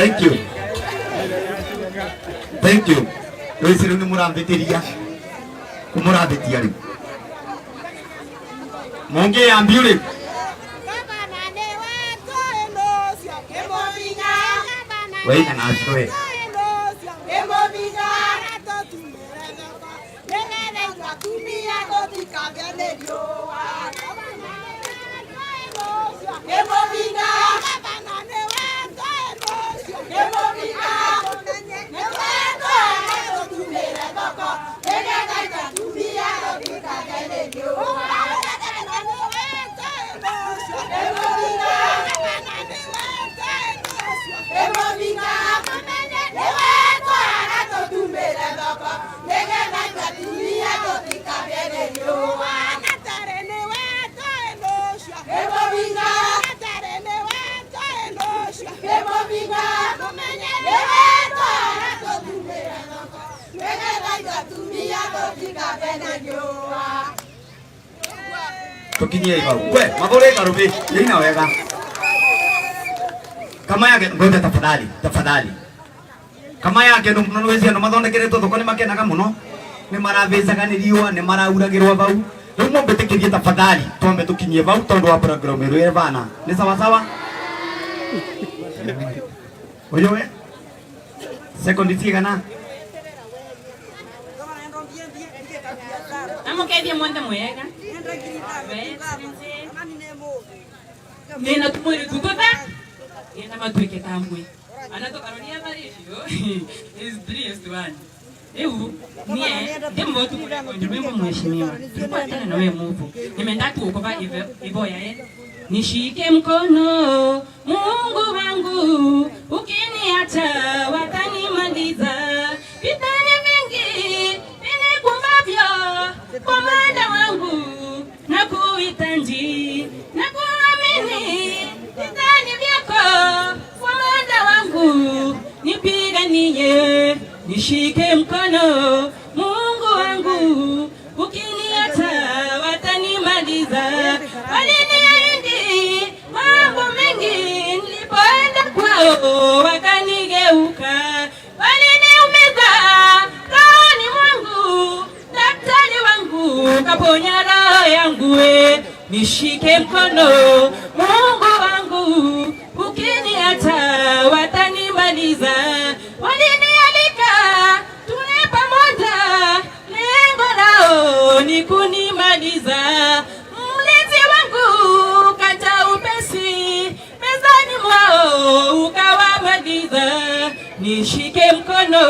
Thank you. Thank you. Rĩu rĩu nĩ mũrambĩtĩria. Kũmũrambĩtia rĩu. Mũngĩyambiu rĩu. Weina nacio we. Tukinyie hau. We, mathore karubi, ina wega. Kama yake ngoja tafadhali, tafadhali. Kama yake no no wezi no mathondekeretwo thoko ni makenaga muno. Ni marathĩcaga nĩ riũa, nĩ marauragĩrwo vau. Rĩu mũmbĩtĩkĩrie tafadhali, twambe tũkinyie vau tondũ wa program ĩrĩa ĩbana. Nĩ sawa sawa? Ũyũ we? Sekondi cigana? Amukethie mwenthe mwega. Nina tumwiri tututha genda matuike tamwe ana tukaroria ratio is 3:1. Riu nie ndi muvotu kurekondi rwimbo mheshimiwa, tulikuwa tena na wewe muvu nimenda tuukova ivoya nishike mkono Mungu wangu, ukiniacha watanimaliza. Vitani vingi vinikumbavyo kwa mada wangu na kuhitaji na kuamini vitani vyako kwa mada wangu, nipiganie nishike mkono Mungu wangu, ukiniacha watanimaliza. Waliniahidi mambo mengi, nilipoenda kwao wakanigeuka. Waliniumiza rohoni mwangu, daktari wangu kaponya roho yangu we. Nishike mkono Mungu wangu, ukiniacha watanimaliza. Walinialika tule pamoja, lengo lao ni kunimaliza. Mlinzi wangu kata upesi, mezani mwao ukawamaliza. Nishike mkono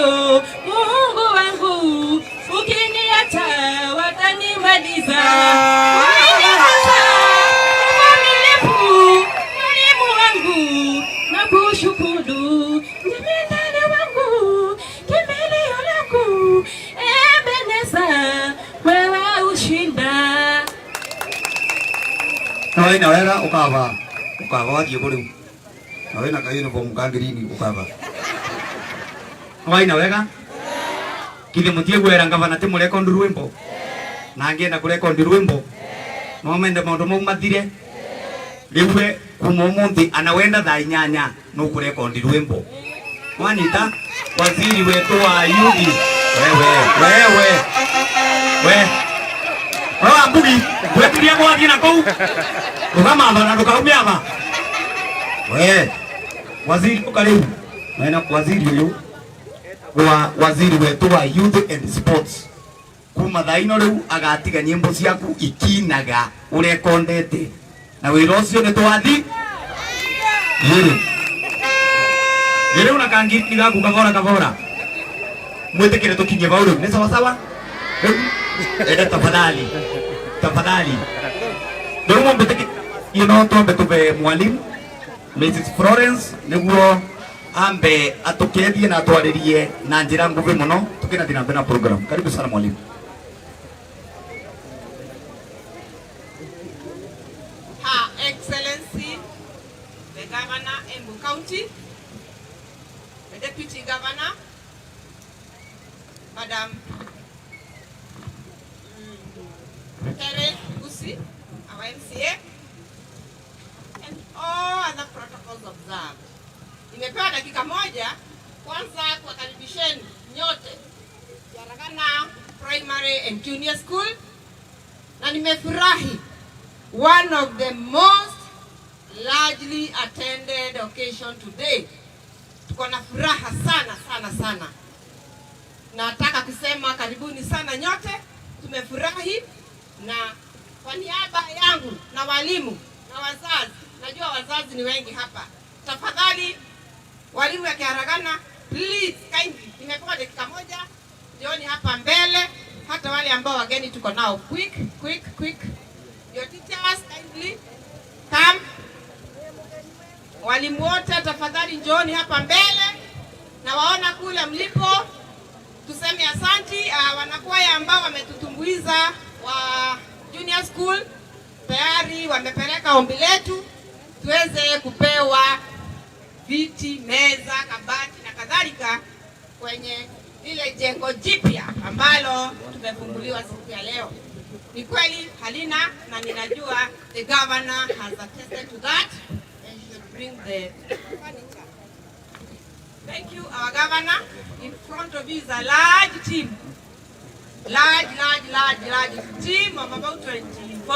Mungu wangu, ukiniacha watanimaliza. Waliniacha uvumilivu, mwalimu wangu na kushukuru. Jemedari wangu, kimbilio langu, Ebeneza, wewe ushinda. Na wena wega ukava ukava wathiĩ kũ rĩu na wĩna ka uniform ka green ukava waina wega kithe mutie gwera ngavana ti murekondi rwimbo na ngienda kurekondi rwimbo no mende maundu mau mathire riu we kuma umuthi ana wenda thaa inyanya nukurekondi rwimbo wanyita waziri wetu wa yuthi wewe wewe we we Wambugi wetirie gwathie na kuu rugama na ndukaume aba we waziri uka riu mena waziri uyu wa waziri wetu wa youth and sports kuma thaa ino riu agatiga nyimbo ciaku ikinaga urekondete na wira ucio ni twathi riri riri una kangi gaku kavora kavora mwitikire tukinye vau riu ni sawa sawa riu tafadhali tafadhali riu mwambitikie ino twambe tuve mwalimu Mrs Florence niguo ambe atukethie na atwaririe na njira nguvi muno tukinathie na mbere na program. Karibu sana mwalimu. Her Excellency the Governor Embu County, the Deputy Governor, Madam Terry Gusi, our MCA, and all other protocols observed. Nimepewa dakika moja. and Junior School, na nimefurahi, one of the most largely attended occasion today. Tuko na furaha sana sana sana. Nataka kusema karibuni sana nyote, tumefurahi, na kwa niaba yangu na walimu na wazazi, najua wazazi ni wengi hapa, tafadhali walimu ya Kiaragana, please kindly, nimepewa dakika moja, njooni hapa mbele, hata wale ambao wageni tuko nao, quick quick quick, your teachers kindly come. Walimu wote tafadhali njooni hapa mbele, na waona kule mlipo, tuseme asanti. Wanakwaya ambao wametutumbuiza wa junior school tayari wamepeleka ombi letu tuweze kupewa viti, meza, kabati na kadhalika kwenye lile jengo jipya ambalo tumefunguliwa siku ya leo. Ni kweli halina, na ninajua the governor has attested to that and should bring the furniture. Thank you, our governor. In front of you is a large team. Large, large, large, large team of about 24,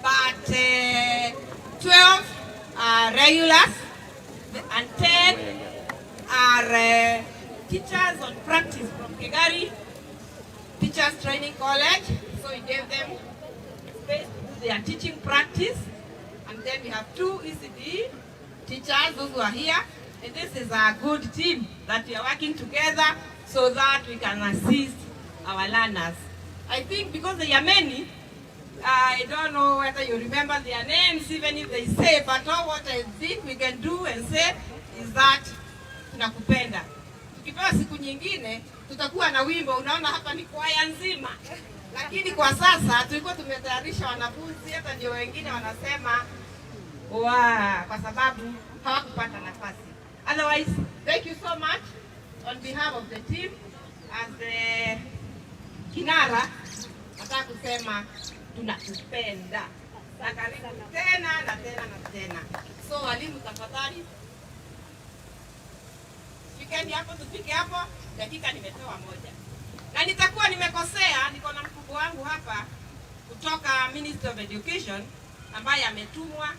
but 12 are regulars and 10 are teachers on practice from Kigari Teachers Training College. So we gave them space to do their teaching practice. And then we have 2 ECD teachers, those who are here. And this is a good team that we are working together so that we can assist our learners. I think because they are many, I don't know whether you remember their names, even if they say, but all what I think we can do and say is that tunakupenda. Tukipewa siku nyingine, tutakuwa na wimbo. Unaona hapa ni kwaya nzima, lakini kwa sasa tulikuwa tumetayarisha wanafunzi, hata ndio wengine wanasema wa, kwa sababu hawakupata nafasi. Otherwise, thank you so much on behalf of the team. As the kinara, nataka kusema tunakupenda. Na karibu tena na tena na tena. So walimu, tafadhali fikeni hapo, tufike hapo. Dakika nimepewa moja, na nitakuwa nimekosea. Niko na mkubwa wangu hapa kutoka Ministry of Education ambaye ametumwa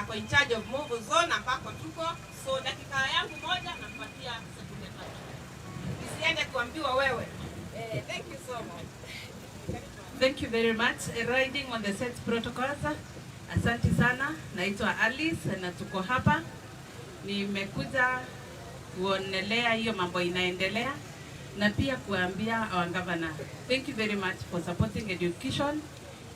kwa in charge of Mobile Zone ambako tuko. So dakika yangu moja nampatia sekunde 3, nisiende kuambiwa wewe. Thank you so much. Thank you very much. Riding on the set protocols. Asante sana. Naitwa Alice na tuko hapa. Nimekuja kuonelea hiyo mambo inaendelea na pia kuambia our governor, thank you very much for supporting education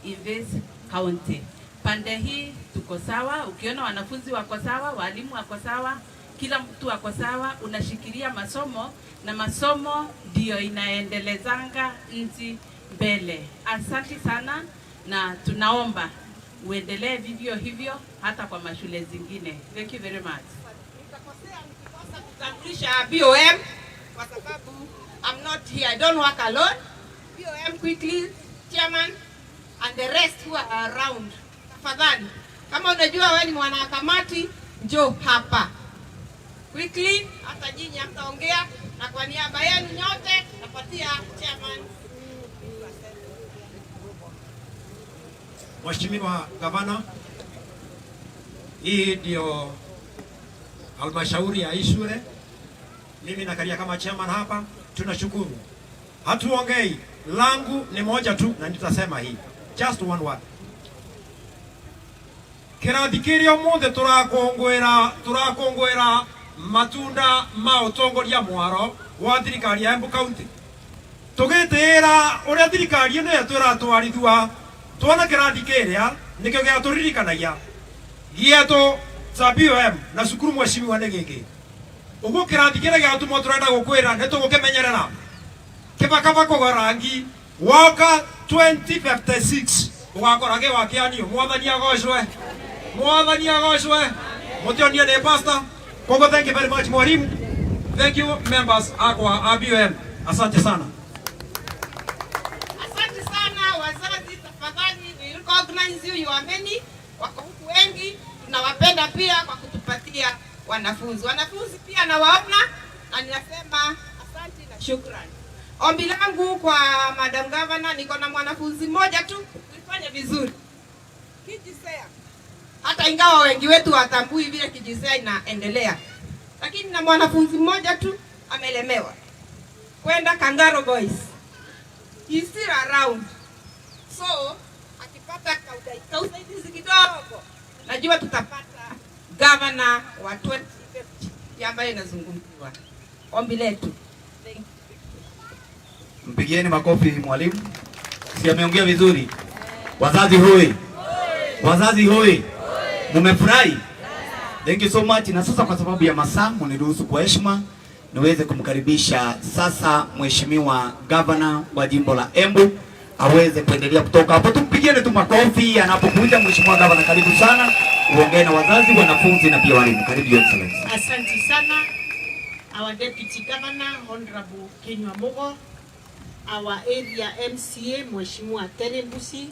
in this county. Pande hii tuko sawa, ukiona wanafunzi wako sawa, walimu wako sawa, kila mtu ako sawa, unashikilia masomo na masomo ndio inaendelezanga nchi mbele. Asante sana na tunaomba uendelee vivyo hivyo hata kwa mashule zingine. Thank you very much. Nitakosea nikikosa kutambulisha BOM kwa sababu I'm not here. I don't work alone. BOM quickly, chairman and the rest who are around. Tafadhali, kama unajua wewe ni mwanakamati, njoo hapa quickly. Hata nyinyi hamtaongea, na kwa niaba yenu nyote napatia chairman. Mheshimiwa Gavana, hii ndio halmashauri ya hii shule. Mimi nakalia kama chairman hapa. Tunashukuru, hatuongei, langu ni moja tu na nitasema hii, just one word. Kĩrathi kĩrĩa ũmũthĩ tũrakũngũĩra matunda ma ũtongoria mwaro wa thirikari ya Embu County, tũgĩtĩĩra ũrĩa thirikari ĩno ĩratwarithua. Tuona kĩrathi kĩrĩa nĩkĩo gĩatũririkanagia gĩetũ ta BOM na cukuru mheshimiwa nĩ gĩkĩ. Ũguo kĩrathi kĩrĩa gĩatũmwo tũrenda gũkwĩra nĩ tũgũkĩmenyerera kĩbakaba kũgwa rangi woka 2056 ũgakora gĩ wakĩanio. Mwathani agocwe, mwathani agocwe. Mũtionie nĩ pastor. Koguo thank you very much mwalimu, thank you members akwa a BOM, asante sana. Asante sana wazazi, tafadhali we recognize you, you are many, wako huku wengi, tunawapenda pia kwa kutupatia wanafunzi. Wanafunzi pia nawaona na ninasema asante na shukrani. Ombi langu kwa Madam Governor, niko na mwanafunzi mmoja tu ulifanya vizuri Kijisea, hata ingawa wengi wetu watambui vile Kijisea inaendelea, lakini na mwanafunzi mmoja tu amelemewa kwenda Kangaro Boys. He's still around, so akipata kausaidizi kidogo, najua tutapata gavana wa 2050 ambayo inazungumziwa. Ombi letu. Thank you. Mpigieni makofi mwalimu. Si ameongea vizuri? Wazazi hoi. Wazazi hoi. Mumefurahi? Thank you so much. Na sasa kwa sababu ya masaa, mniruhusu kwa heshima niweze kumkaribisha sasa Mheshimiwa Governor wa jimbo la Embu aweze kuendelea kutoka hapo. Tumpigieni tu makofi anapokuja. Mheshimiwa Governor, karibu sana, uongee na wazazi, wanafunzi na pia walimu. Karibu Your Excellency. Asante sana. Our Deputy Governor, Honorable Kinyua Mugo, our area MCA, Mheshimiwa Terembusi,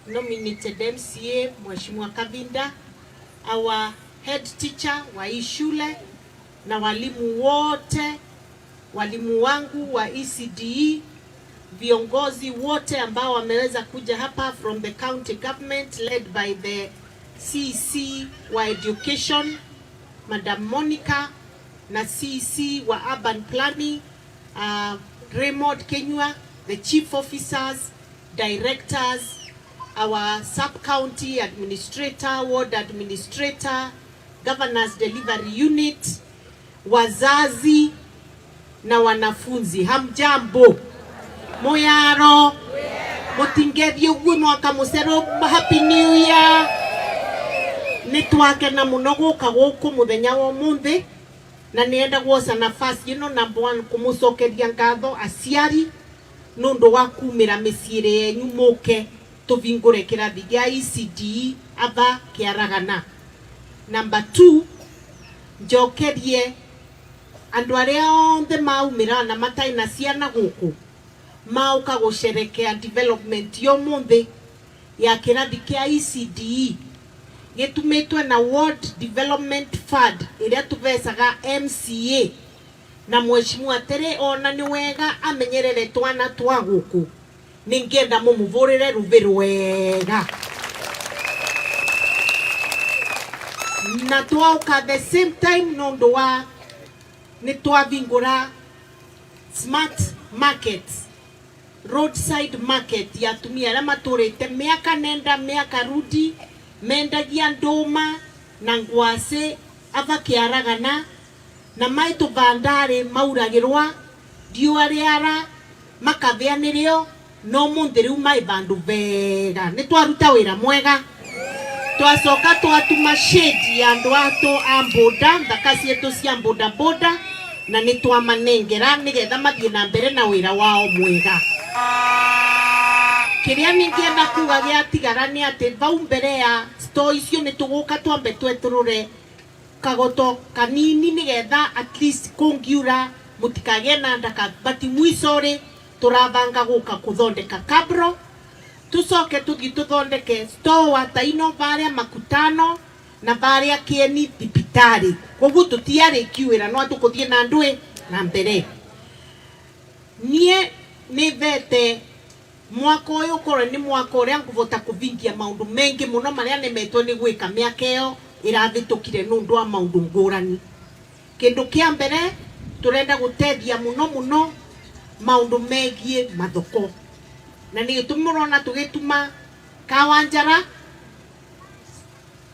nominated MCA, Mheshimiwa Kavinda, our head teacher wa hii shule na walimu wote, walimu wangu wa ECDE, viongozi wote ambao wameweza kuja hapa from the county government led by the CEC wa education Madam Monica na CEC wa urban planning Raymond Kenywa, the chief officers, directors, our sub-county administrator, ward administrator, governors delivery unit, wazazi na wanafunzi, hamjambo? Moyaro mutingethie uguo mwaka mucero, happy new year. Nĩ twakena mũno gũka gũkũ mũthenya wa ũmũthĩ na nĩenda gwoca nafasi ĩno number one kũmũcokeria ngatho aciari nũndũ wa kumĩra mĩciĩ yenyu mũke tũvingũre kĩrathi gĩa ECDE aba kĩaragana. Number two, njokerie andũ arĩa othe maumĩra na matarĩ na ciana gũkũ maũka gũcerekea development ya ũmũthĩ ya kĩrathi kĩa ECDE gĩtumĩtwe na Ward Development Fund ĩrĩa tũbecaga MCA na mheshimiwa Tere ona nĩ wega amenyerere twana twa gũkũ nĩngĩenda mũmũvũrĩre rũvĩ rwega na twaũka the same time nũndũ wa nĩ twavingũra smart market, roadside market ya atumia arĩa matũrĩte mĩaka nenda mĩaka rudi mendagia ndũma na ngwacĩ aba kĩaragana na mai tũbandarĩ mauragĩrwa riũa rĩara makavĩa nĩrĩo no mũnthĩ rĩu mai vandũ vega nĩ twaruta wĩra mwega twacoka twatuma shade ya andũ atũ a boda thaka cietũ cia boda boda na nĩ twamanengera nĩgetha mathiĩ na mbere na wĩra wao mwega. Kĩrĩa ningĩenda kuga gĩatigara nĩ atĩ vau mbere ya store icio nĩ tũgũka twambe twetũrũre kagoto kanini nĩgetha at least kũngiura mũtikagĩe na ndaka but mwico rĩ tũrabanga gũka kũthondeka kabro tucoke tuthi tuthondeke store wa taino varia makutano na varia kieni thibitari koguo tutiarĩki wĩra no tũkũthiĩ na ndũĩ na mbere. Niĩ nĩ vete mwaka ũyũ korwo nĩ mwaka ũrĩa ngũvota kũvingia maũndũ maingĩ mũno marĩa nemetwo nĩ gwĩka mĩaka ĩyo ĩravĩtũkire nĩ ũndũ wa maũndũ ngũrani. Kĩndũ kĩa mbere tũrenda gũtethia mũno mũno maũndũ megiĩ mathoko na nĩ gĩtũmi mũrona tũgĩtuma Kawanjara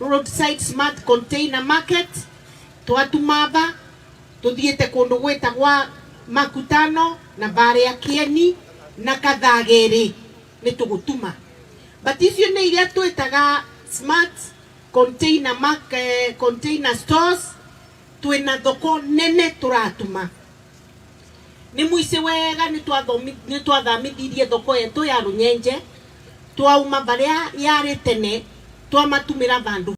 roadside smart container market twatuma ba tuthiĩte kũndũ gwĩtagwa makutano na varia kieni na kathagĩrĩ nĩ tũgũtuma but icio nĩ iria twĩtaga smart container market, container stores twĩna thoko nene tũratuma nĩ mũici wega nĩ twathamithirie thoko yetu ya Runyenje twauma varia yarĩ tene twamatumĩra vandu.